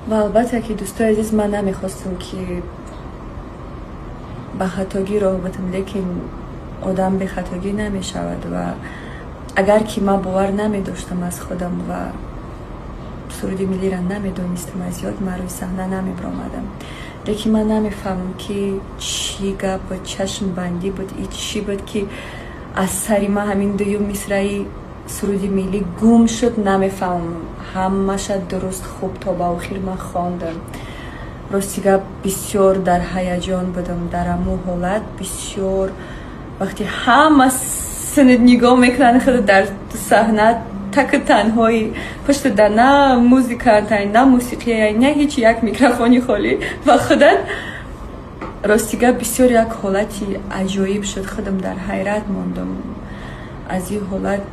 Ва албатта, ки, дӯстои азиз, ман намехостам, ки ба хатогӣ роҳ бутам, лекин одам бехатогӣ намешавад. Ва агар ки ман бовар намедоштам аз худам ва суруди миллиро намедонистам аз ёд, ман рӯи саҳна намебиромадам. Лекин ман намефаҳмам, ки чӣ гап буд, чашмбандӣ буд и чӣ буд, ки аз сари ман ҳамин дуюм мисраи суруди миллӣ гум шуд. Намефаҳмам, ҳамаша дуруст, хуб то ба охир ман хондам. Рости гап, бисёр дар ҳаяҷон будам дар ҳамун ҳолат. Бисёр вақте ҳама синит нигоҳ мекунанд, худ дар саҳна таку танҳои, пушти да на музыка, на мусиқия, на ҳеҷ, як микрофони холӣ ва худат. Рости гап, бисёр як ҳолати аҷоиб шуд. Худам дар ҳайрат мондам аз ин ҳолат,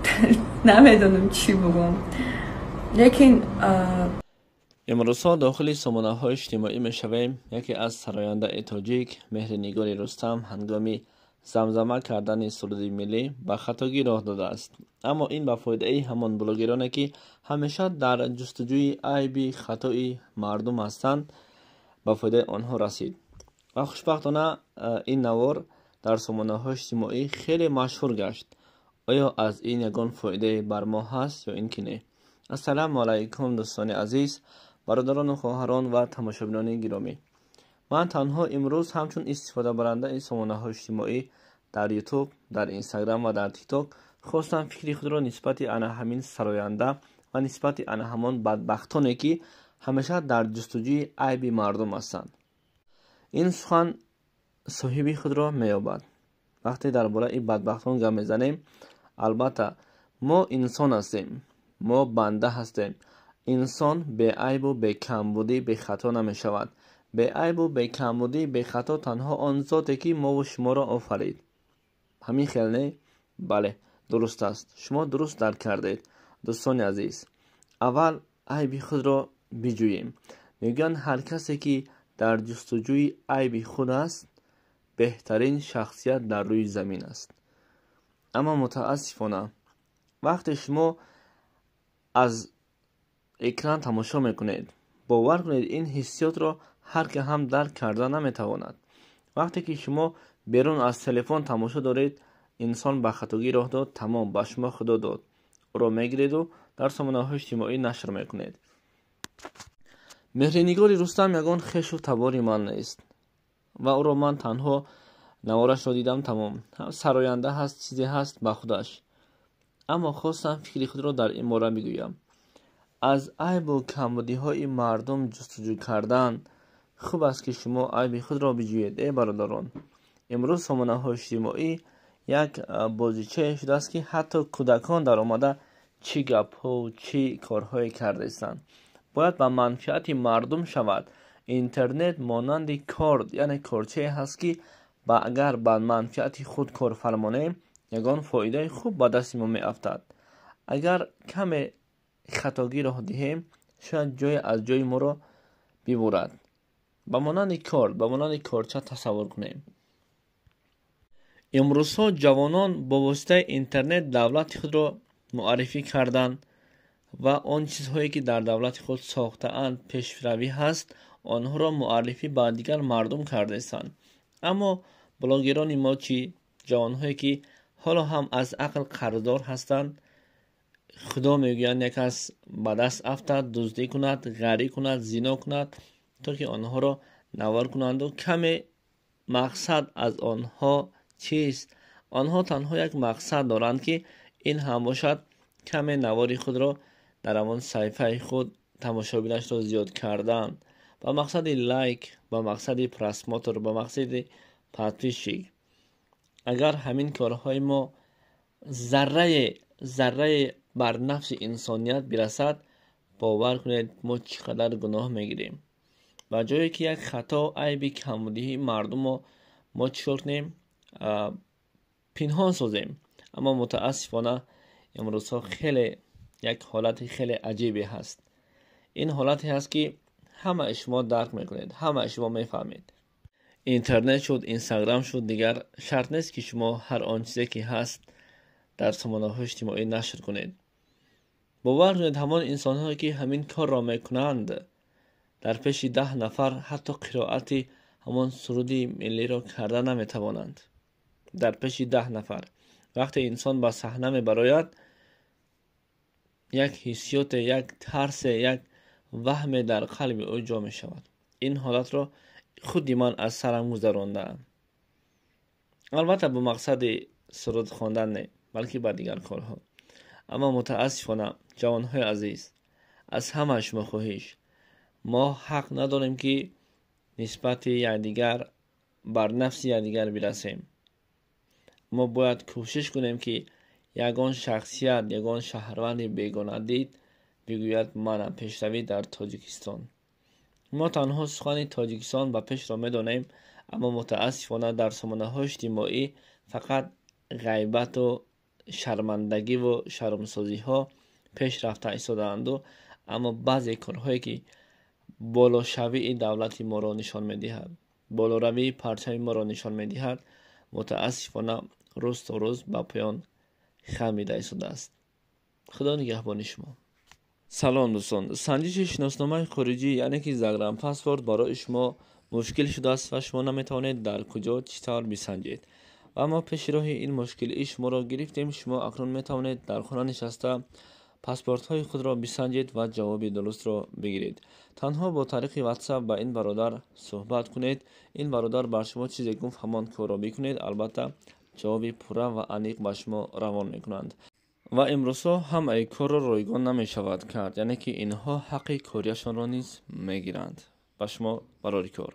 намедонам чӣ бугӯм, лекин Имрӯзҳо дохили сомонаҳои иҷтимоӣ мешавем. Яке аз сарояндаи тоҷик, Меҳринигори Рустам, ҳангоми замзама кардани суруди миллӣ ба хатогӣ роҳ додааст. Аммо ин ба фоидаи ҳамон блогероне, ки ҳамеша дар ҷустуҷӯи айби хатои мардум ҳастанд, ба фоидаи онҳо расид. Ва хушбахтона ин навор дар сомонаҳои иҷтимоӣ хеле машҳур гашт. Оё аз ин ягон фоидае бар мо ҳаст ё ин ки не? Ассалому алайкум, дӯстони азиз, бародарону хоҳарон ва тамошобинони гиромӣ. Ман танҳо имрӯз ҳамчун истифодабарандаи сомонаҳои иҷтимоӣ дар Ютуб, дар Инстаграм ва дар Тикток хостам фикри худро нисбати ана ҳамин сароянда ва нисбати ана ҳамон бадбахтоне, ки ҳамеша дар ҷустуҷӯи айби мардум ҳастанд. Ин сухан соҳиби худро меёбад. Вақте дар бораи бадбахтон гап мезанем, албатта, мо инсон ҳастем, мо банда ҳастем. Инсон беайбу бекамбудӣ, бехато намешавад. Беайбу бекамбудӣ, бехато танҳо он зоте, ки мову шуморо офарид. Ҳамин хел не? Бале, дуруст аст, шумо дуруст дарк кардед. Дӯстони азиз, аввал айби худро биҷӯем. Мегӯянд, ҳар касе, ки дар ҷустуҷӯи айби худ аст, беҳтарин шахсият дар рӯи замин аст. Аммо мутаассифона, вақте шумо аз экран тамошо мекунед, бовар кунед, ин ҳиссиётро ҳар ки ҳам дарк карда наметавонад. Вақте ки шумо берун аз телефон тамошо доред, инсон ба хатогӣ роҳ дод, тамом, ба шумо худо дод, ӯро мегиреду дар сомонаҳои иҷтимоӣ нашр мекунед. Меҳринигори Рустам ягон хешу табори ман нест ва ӯро ман танҳо наворашро дидам, тамом. Сароянда ҳаст, чизе ҳаст ба худаш, аммо хостам фикри худро дар ин бора бигӯям. Аз айбу камбудиҳои мардум ҷустуҷӯ кардан хуб аст, ки шумо айби худро биҷӯед. Э бародарон, имрӯз сомонаҳои иҷтимоӣ як бозичае шудааст, ки ҳатто кӯдакон даромада чӣ гапҳоу чӣ корҳое кардаистанд. Бояд ба манфиати мардум шавад. Интернет монанди корд, яъне корчае ҳаст, ки агар ба манфиати худ кор фармонем, ягон фоидаи хуб ба дасти мо меафтад. Агар каме хатогӣ роҳ диҳем, шояд ҷое аз ҷои моро бибурад. Ба монанди корд, ба монанди корча тасаввур кунем. Имрӯзҳо ҷавонон бо воситаи интернет давлати худро муаррифӣ карданд ва он чизҳое, ки дар давлати худ сохтаанд, пешравӣ ҳаст, онҳоро муаррифӣ ба дигар мардум кардаистанд. Аммо блогерони мо чӣ? Ҷавонҳое, ки ҳоло ҳам аз ақл қарздор ҳастанд, худо мегӯянд, як кас ба даст афтад, дуздӣ кунад, ғарӣ кунад, зино кунад, то ки онҳоро навор кунанду. Каме мақсад аз онҳо чист? Онҳо танҳо як мақсад доранд, ки ин ҳам бошад каме навори худро дар ҳамон саҳифаи худ тамошобинашро зиёд кардан, ба мақсади лайк, ба мақсади просмотр, ба мақсади подписчик. Агар ҳамин корҳои мо заррае, заррае бар нафси инсоният бирасад, бовар кунед, мо чӣ қадар гуноҳ мегирем. Ба ҷое ки як хато, айби камбудиҳии мардумро мо чӣ кор кунем? Пинҳон созем. Аммо мутаассифона, имрӯзҳо хеле як ҳолати хеле аҷибе ҳаст. Ин ҳолате ҳаст, ки ҳамаи шумо дарк мекунед, ҳамаи шумо мефаҳмед. Интернет шуд, Инстаграм шуд, дигар шарт нест, ки шумо ҳар он чизе, ки ҳаст, дар сомонаҳои иҷтимоӣ нашр кунед. Бовар кунед, ҳамон инсонҳое, ки ҳамин корро мекунанд. Дар пеши 10 нафар ҳатто қироати ҳамон суруди миллиро карда наметавонанд. Дар пеши 10 нафар. Вақте инсон ба саҳна мебарояд, як ҳиссиёте, як тарсе, як ваҳме дар қалби ӯ ҷо мешавад. Ин ҳолатро худи ман аз сарам гузарондаам. Албатта, бо мақсади суруд хондан не, балки ба дигар корҳо. Аммо мутаассифона, ҷавонҳои азиз, аз ҳамаи шумо хоҳиш: мо ҳақ надорем, ки нисбати якдигар бар нафси якдигар бирасем. Мо бояд кӯшиш кунем, ки ягон шахсият, ягон шаҳрванди бегона дид, бигӯяд: «Мана пешравӣ дар Тоҷикистон». Мо танҳо сухани «Тоҷикистон ба пешро» медонем, аммо мутаассифона дар сомонаҳои иҷтимоӣ фақат ғайбату шармандагиву шармсозиҳо пеш рафта истодаанду, аммо баъзе корҳое, ки болошавии давлати моро нишон медиҳад, болоравии парчами моро нишон медиҳад, мутаассифона рӯз то рӯз ба поён хамида истодааст. Худо нигаҳбони шумо. Салом, дӯстон! Санҷиши шиносномаи хориҷӣ, яъне ки загранпаспорт, барои шумо мушкил шудааст ва шумо наметавонед дар куҷо, чӣ тавр бисанҷед. Ва мо пеши роҳи ин мушкилии шуморо гирифтем. Шумо акнун метавонед дар хона нишаста паспортҳои худро бисанҷед ва ҷавоби дурустро бигиред. Танҳо бо тариқи WhatsApp ба ин бародар суҳбат кунед. Ин бародар бар шумо чизе гуфт, ҳамон корро бикунед. Албатта, ҷавоби пурра ва аниқ ба шумо равон мекунанд. Ва имрӯзҳо ҳамаи корро ройгон намешавад кард, яъне ки инҳо ҳаққи корияшонро низ мегиранд. Ба шумо барори кор.